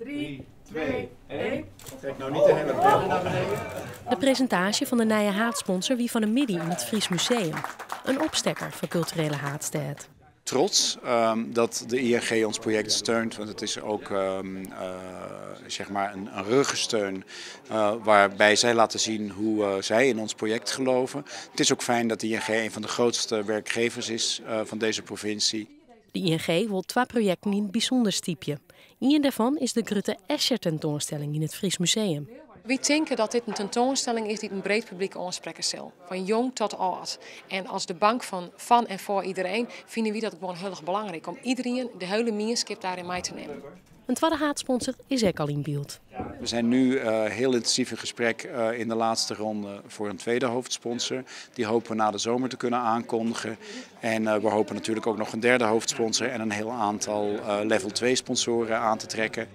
3, 2, 1. Trek nou niet de hele bel naar beneden. De presintaasje fan de nije haadsponsor wie fan 'e middei yn it Fries Museum. In opstekker foar Kulturele Haadstêd. Trots dat de ING ons project steunt, want het is ook zeg maar een ruggensteun waarbij zij laten zien hoe zij in ons project geloven. Het is ook fijn dat de ING een van de grootste werkgevers is van deze provincie. De ING wol twa projekten yn it bysûnder stypje. Ien dêrfan is de grutte Escher-tentoanstelling yn it Fries Museum. Wy tinke dat dit in tentoanstelling is dy't in breed publyk oansprekke sil, fan jong tot âld. En as de bank fan en foar iderien fine wy dat gewoan hiel erch belangryk om iderien, de hiele mienskip dêryn mei te nimmen. In twadde haadsponsor is ek al yn byld. We zijn nu heel intensief in gesprek in de laatste ronde voor een tweede hoofdsponsor. Die hopen we na de zomer te kunnen aankondigen. En we hopen natuurlijk ook nog een derde hoofdsponsor en een heel aantal level 2 sponsoren aan te trekken.